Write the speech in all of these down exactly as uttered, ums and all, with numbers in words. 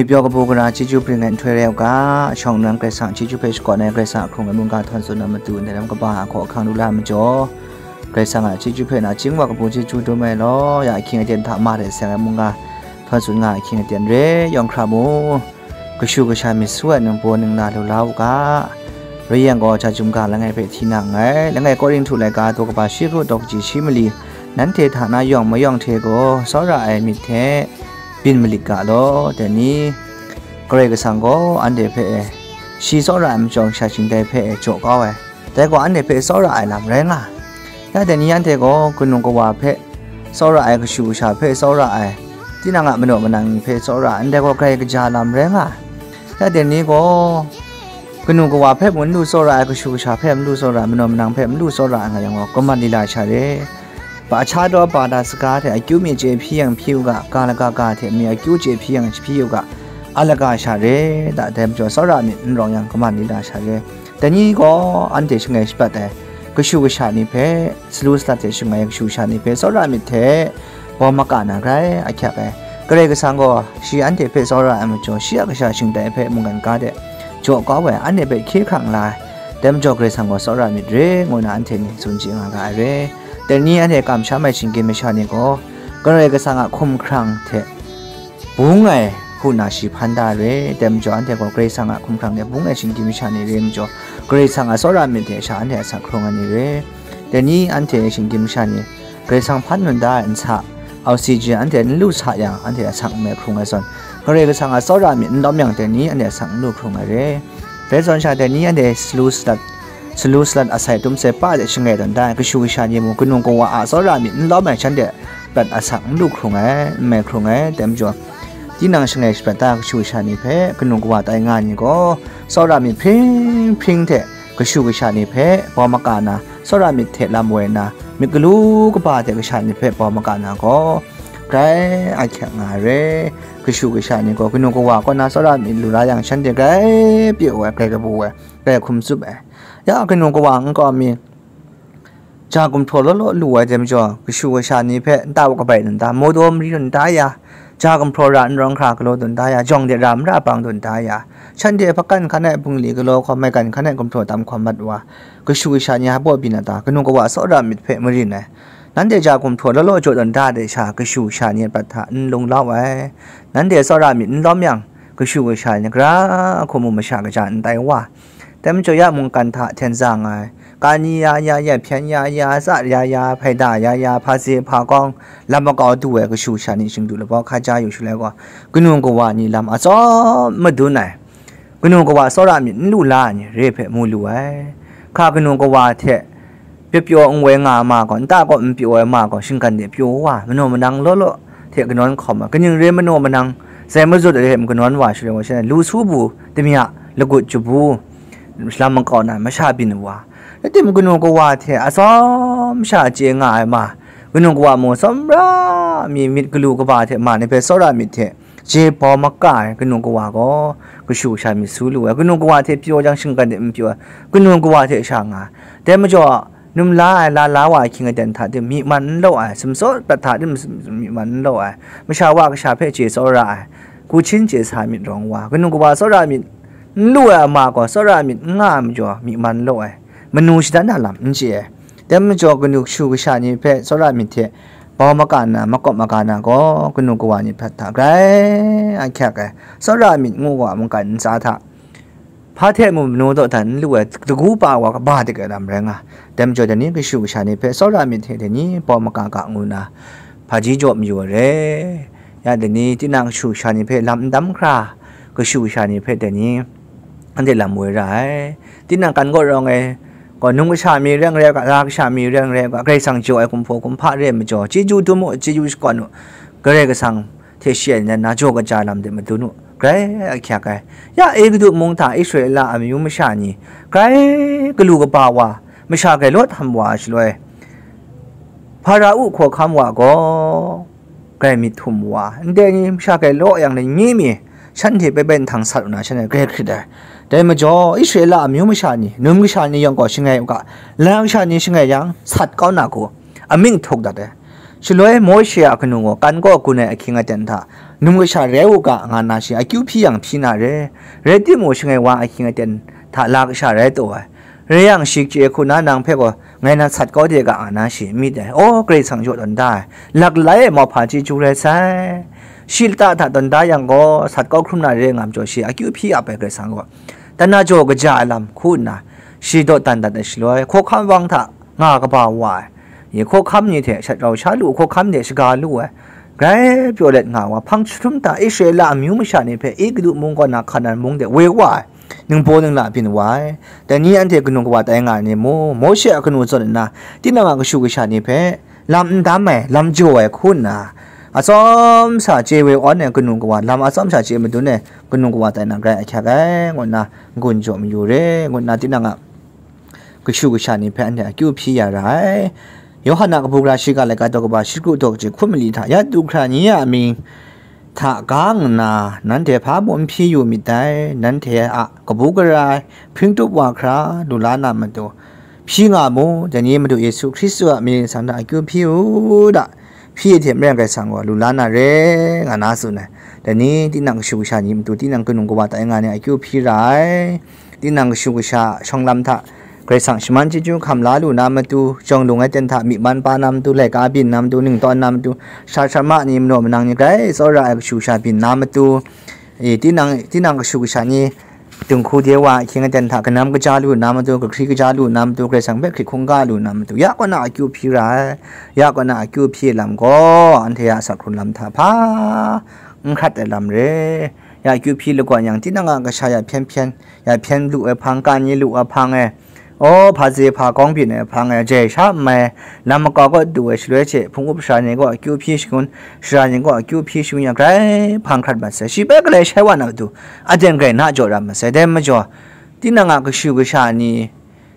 Pyaw kabu gara chyeju bring ai nhtoi rai u ga, shawng nnan Karai Kasang chyeju hpe shakawn ai Karai Kasang a hkrung ai mungga htawn tsun na matu ndai lam kaba a hkaw ahkang lu la ai majaw, Karai Kasang a chyeju hpe nachying wa kabu chyeju dum ai law, ya ahkying aten hta ma de seng ai mungga htawn tsun nga ahkying aten re yawng hkra mu. Kashu kasha myit su ai ningbaw ningla lu la u ga. Rai yang gaw, ja chyum ga langai hpe hti na nngai. Langai Korinhtu laika daw kaba shi kru daw kaji shi mali, nanhte hta na yawng mayawng hte gaw, tsawra ai myit hte byin malit ga law. Dai ni, Karai Kasang gaw anhte hpe shi tsawra ai majaw kasha shingdai hpe jaw kau ai. Dai gaw anhte hpe tsawra ai lam rai nga ai. Ya dai ni anhte gaw kanu kawa hpe tsawra ai, kashu kasha hpe tsawra ai, tinang a manaw manang ni hpe tsawra ai, ndai gaw grai kaja lam rai nga ai. Ya dai ni gaw kanu kawa hpe mung n lu tsawra ai, kashu kasha hpe n lu tsawra ai, manaw manang hpe n lu tsawra ai nga yang gaw, kaman lila sha re. Ba cha daw ba da saga hte akyu mi chye hpyi yang hpyi u ga, ga lagaga hte mi akyu chye hpyi yang hpyi u ga, a laga sha re, da dai majaw tsawra myit n rawng yang, kaman lila sha re. Dai ni gaw anhte shangai shabat ai kashu kasha ni hpe, salu salat hte shangai kashu kasha ni hpe tsawra myit hte baw maka na grai ahkyak ai. Karai Kasang gaw shi anhte hpe tsawra ai majaw, shi a kasha shingdai hpe mungkan ga de jaw kau ai, anhte hpe hkye hkrang la ai. Dai majaw Karai Kasang gaw tsawra myit re, ngu na anhte ni tsun chye nga ga ai re. Dai ni anhte kamsham ai shinggyim masha ni gaw, Karai Kasang a hkumhkrang hte bung ai hku na shi hpan da re. Dai majaw anhte gaw Karai Kasang a hkumhkrang hte bung ai shinggyim masha ni re majaw, Karai Kasang a tsawra myit hte sha anhte asak hkrung ai ni re. Dai ni anhte shinggyim masha ni Karai Kasang hpan dun da ai nsa, oxygen anhte n lu sa yang, anhte asak n mai hkrung ai zawn, Karai Kasang a tsawra myit n lawm yang, dai ni anhte asak n lu hkrung ai re. Dai zawn sha, dai ni anhte salu salat, salu salat asai tum sai pa de shangai tawn da ai kashu kasha ni mung, kanu kawa a tsawra myit n lawm ai shanhte prat asak n lu hkrung ai, n mai hkrung ai. Dai majaw, tinang shangai shabat da kashu kasha ni hpe kanu kawa tai nga ai ni gaw, tsawra myit hpring hpring hte kashu kasha ni hpe baw maka na, tsawra myit hte lam woi na, myit galu kaba hte kasha ni hpe baw maka na gaw, grai ahkyak nga ai re. Kashu kasha ni gaw kanu kawa kaw na tsawra myit lu la yang, shanhte grai pyaw ai, grai kabu ai, grai hkum tsup ai. Ya kanu kawa nkau mi, ja gumhpraw law law lu ai dai majaw, kashu kasha ni hpe nta wa kabai dun da, mawdaw mari dun da ya, ja gumhpraw ra n rawng hkra galaw dun da ya, jawng de ra mara bang dun da ya, shanhte hpakan hkan ai bungli galaw hkawm, maigan hkan ai gumhpraw tam hkawm mat wa, kashu kasha ni a baw byin a ta, kanu kawa tsawra myit hpe marin ai. Nanhte ja gumhpraw law law jaw dun da de sha, kashu kasha ni a prat hta n lung lau ai. Nanhte tsawra myit n lawm yang, kashu kasha ni gara hku mu masha kaja n tai wa. Dai majaw ya mungkan hta hten za nga ai, kani ya ya, ya hpyen ya ya, tsa ya ya, hpaida ya ya, hpa se hpa kawng, lam makau du ai kashu kasha ni shingdu labau hkaja yu shaloi gaw, kanu kawa ni lam atsawm madun ai, kanu kawa tsawra myit n lu la ai ni re hpe mu lu ai. Hka kanu kawa hte pyaw pyaw n woi nga ai ma gaw, nta kaw n pyaw ai ma gaw, shinggan de pyaw wa, manaw manang law law hte kanawn hkawm ai, kaning re manaw manang sai mazut ai hte makanawn wa shaloi gaw, shanhte lu su bu, damya, lagut jabu, lam makau na masha byin wa, rai timung, kanu kawa hte atsawm sha chye nga ai ma, kanu kawa mung tsawmra mi myit galu kaba hte ma ni hpe tsawra myit hte je bau maka ai kanu kawa gaw, kashu kasha myit su lu ai, kanu kawa hte pyaw jang shinggan de n pyaw ai, kanu kawa hte sha nga ai. Dai majaw, num la ai, la la wa ai hkying aten hta de myi man n law ai, sumsawt prat hta de myi man n law ai, masha wa kasha hpe chye tsawra ai, hku htin chye sa myit rawng wa, kanu kawa tsawra myit n lu ai ama gaw, tsawra myit n nga ai majaw, myi man n law ai, manu shadan na lam n chye ai. Dai majaw, kanu kashu kasha ni hpe tsawra myit hte bau maka na, makawp maka na gaw, kanu kawa ni hpe hta grai ahkyak ai, tsawra myit ngu wa mungkan ntsa hta, hpa hte mung manu dawdan n lu ai, dagu pa wa kaba dik ai lam rai nga. Dai majaw, dai ni kashu kasha ni hpe tsawra myit hte dai ni bau maka ga ngu na, hpaji jaw mayu ai re. Ya dai ni tinang kashu kasha ni hpe lam n dam hkra, kashu kasha ni hpe dai ni anhte lam woi ra ai. Tinang kan gaw rawng ai, gaw, num kasha mi reng rai u ga, ra kasha mi reng rai u ga, Karai Kasang jaw ai kumhpaw kumhpa re ai majaw, chyeju dum u, chyeju shakawn u, Karai Kasang hte shi ai nan na jaw kaja lam de madun u, grai ahkyak ai. Ya Egutu mung hta Israela amyu masha ni grai galu kaba wa, masha grai law htam wa ai shaloi, Hparau hkawhkam wa gaw grai myit htum wa, ndai ni masha grai law yang ni mi, shanhte bai bai nhtang sat u na, shanhte grai hkrit ai. Dai majaw, Israela amyu masha ni, num kasha ni yawng gaw shangai u ga, la kasha ni shangai yang, sat kau na hku, amying htuk dat ai. Shaloi Mawshe a kanu gaw kan kaw gun ai ahkying aten hta, num kasha rai u ga, nga nna shi akyu hpyi yang hpyi na re. Rai timung, shangai wa ahkying aten hta la kasha rai taw ai. Rai yang, shi chye hku na nang hpe gaw ngai nan sat kau de ga, nga na shi myit ai. Aw, Karai Kasang jaw tawn da ai, laklai ai mauhpa chyeju rai sai. Shi lata hta tawn da yang gaw, sat kau hkrum na re nga majaw, shi akyu hpyi ap ai Karai Kasang gaw, dan na jaw kaja ai lam hku nna, shi dawdan dat ai shaloi, hkawhkam wang hta nga kaba wa ai, hkawhkam ni hte shat rau sha lu, hkawhkam de shaga lu ai, grai pyaw let nga wa, hpang jahtum hta Israela amyu masha ni hpe Egutu mung kaw na Hkanan mung de woi wa ai, ningbaw ningla byin wa ai. Dai ni anhte kanu kawa tai nga ai ni mu? Mawshe a kanu zawn nna, tinang a kashu kasha ni hpe lam n dam ai, lam jaw ai hku nna, atsawm sa chye woi awn ai kanu kawa, lam atsawm sa chye madun ai kanu kawa tai na grai ahkyak ai, ngu nna n-gun jaw mayu re, ngu nna tinang a kashu kasha ni hpe anhte akyu hpyi ya ra ai. Yawhan a kabu gara shiga laika daw kaba shi kru daw kaji hkun mali hta, ya du hkra ni a mying hta gang nna, nanhte hpa mung n hpyi yu myit dai, nanhte a kabu gara ai hpring tup wa hkra lu la na matu, hpyi nga mu, dai ni Madu Yesu Hkristu a mying ningsang hta akyu hpyi u da, hpyi ai hte maren Karai Kasang gaw lu la na re, nga na tsun ai. Dai ni tinang kashu kasha ni matu, tinang kanu kawa tai nga ni akyu hpyi ra ai. Tinang kashu kasha shawng lam hta Karai Kasang shaman chyeju hkam la lu na matu, jawng lung ai ten hta myi man pa na matu, laika byin na matu, ningtawn na matu, sha sharma ni, manaw manang ni, grai tsawra ai kashu kasha byin na matu, e, tinang, tinang kashu kasha ni, dinghku de wa ahkying aten hta kanam kaja lu na matu, kahkri kaja lu na matu, Karai Kasang hpe hkrit hkungga lu na matu, ya kaw na akyu hpyi ra ai. Ya kaw na akyu hpyi ai lam gaw, anhte a asak hkrun lam hta hpa n hkrat ai lam re. Ya akyu hpyi lagawn yang, tinang a kasha ya hpyen hpyen, ya hpyen lu ai hpang, kan ni lu ai hpang e, aw, hpa ze hpa kawng byin ai hpang e, jai sha n mai, lam makau kaw du ai shaloi hte, hpung up sara ni gaw akyu hpyi shangun, sara ni gaw akyu hpyi shangun yang, grai hpang hkrat mat sai. Shi bai galai shai wa na matu, aten grai na jaw ra mat sai. Dai majaw, tinang a kashu kasha ni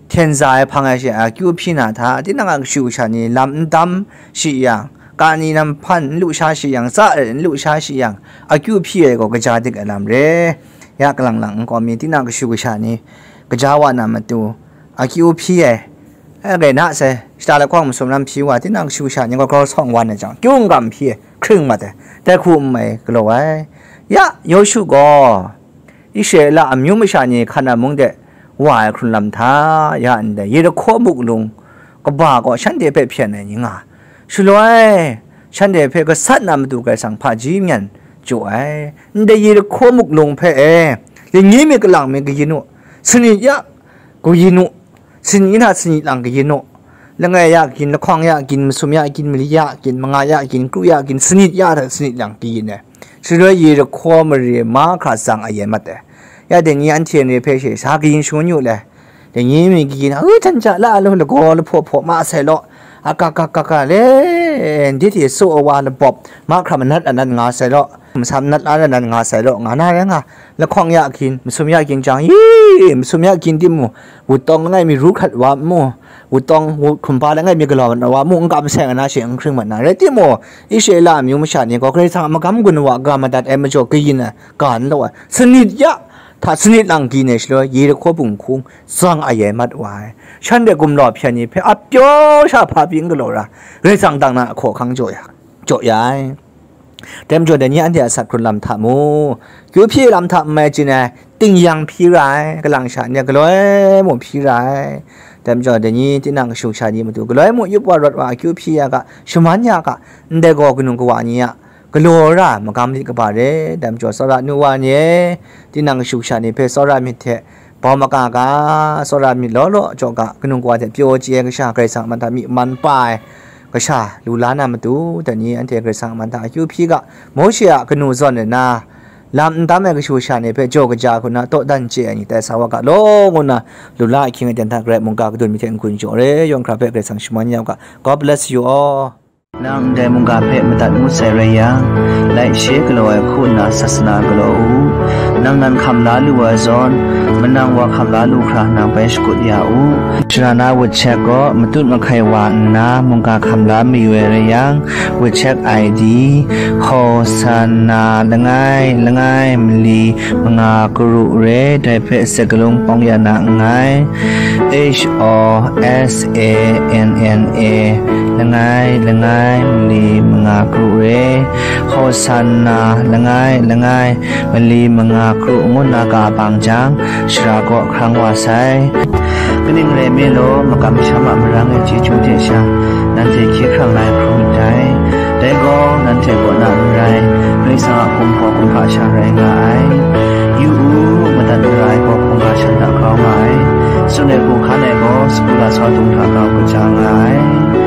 hten za ai hpang ai she akyu hpyi na hta, tinang a kashu kasha ni lam n dam shi yang, kani nam hpan n lu sha shi yang, tsa n lu sha shi yang, akyu hpyi ai gaw kaja dik ai lam re. Ya kalang lang nkau mi, tinang kashu kasha ni kaja wa na matu, akyu hpyi ai, e, gai na sai, shata lahkawng masum lam hpyi wa, tinang kashu kasha ni gaw grau sawng wan ai jang, kyu n gam hpyi ai, hkring mat ai, dai hku n mai galaw ai. Ya, Yawshu gaw Israela amyu masha ni Hkanan mung de wa ai hkrun lam hta, ya ndai Yerihko muk lung kaba gaw shanhte hpe hpyen ai ni nga, shaloi shanhte hpe gasat na matu Karai Kasang hpaji myen jaw ai. Ndai Yerihko muk lung hpe e, lingyi mi kalang mi kayin u, sanit ya kayin u, sanit hta sanit lang kayin u, langai ya kayin, lahkawng ya kayin, masum ya kayin, mali ya kayin, manga ya kayin, kru ya kayin, sanit ya hta sanit lang kayin ai. Shaloi Yerihko mare mahkra zang ayen mat ai. Ya dai ni anhte ni hpe she sa kayin shangun yu le, dai ni mi kayin a, u, jan ja la lu, lagaw lahpaw hpaw ma sai law, a, ka, ka, ka, ka, le, ndi hte saw awa labawp, mahkra manat anat nga sai law, masam nat la na nan nga sai law, nga na rai nga. Lahkawng ya kayin, masum ya kayin jang, yi, masum ya kayin timung, wutawng langai mi ru hkrat wa mu, wutawng, wut hkumba langai mi galaw mat wa mu, n kam seng na she n hkring mat na rai timung, Israela amyu masha ni gaw Karai Kasang a magam gun wa ga madat ai majaw kayin ai, ga n law ai, sanit ya hta sanit lang kayin ai shaloi, Yerihko bung hkung zang ayai mat wa ai. Shanhte gumlau hpyen ni hpe a pyaw sha hpa pyi n galaw ra, Karai Kasang dang na a hkawhkang jaw ya, jaw ya ai. Dai majaw dai ni anhte a sat hkrun lam hta mu, kyu hpyi lam hta n mai chyin ai, ting yang hpyi ra ai, kalang sha ni galoi mung hpyi ra ai. Dai majaw dai ni tinang kashu kasha ni matu galoi mung yup wa rawt wa akyu hpyi ya ga, shaman ya ga, ndai gaw kanu kawa ni a galaw ra magam lit kaba re. Dai majaw tsawra nu wa ni e, tinang kashu kasha ni hpe tsawra myit hte bau maga ga, tsawra myit law law jaw ga, kanu kawa hte pyaw chye ai kasha, Karai Kasang a man hta myi man pa ai kasha lu la na matu, dai ni anhte Karai Kasang a man hta akyu hpyi ga, Mawshe a kanu zawn nna, lam n dam ai kashu kasha ni hpe jaw kaja hku na dawdan chye ai ni tai sa wa ga law, ngu nna lu la ahkying aten hta Karai mungga kadun myit hte n-gun jaw re, yawng hkra hpe Karai Kasang shaman ya u ga. God bless you all. Nang ndai mungga hpe madat ngut sai rai yang, laishe galaw ai hku nna sasana galaw u. Nang nan hkam la lu ai zawn, manang wa hkam la lu hkra nang bai shakut ya u. Sharana WeChat gaw matut mahkai wa nna mungga hkam la mayu ai rai yang, WeChat I D, Hosanna langai langai mali manga karu re, dai hpe sek galung pawng ya na nngai. H O S A N N A, langai, langai, mali manga kru re. Hosanna, langai, langai, mali manga kru ngu nna ka bang jang, shara kaw hkrang wa sai. Kaning rai nme law, makam masham a marang e chyeju de sha, nanhte hkye hkrang na ai hkrum myit dai. Dai gaw, nanhte kaw na n rai, Karai Kasang a hkum gaw hkungga sha rai nga ai. Yu u, madat mara ai gaw hkungga shan hta grau nga ai. Tsun ai hku hkan ai gaw, sagu lasau dung hta grau kaja nga ai.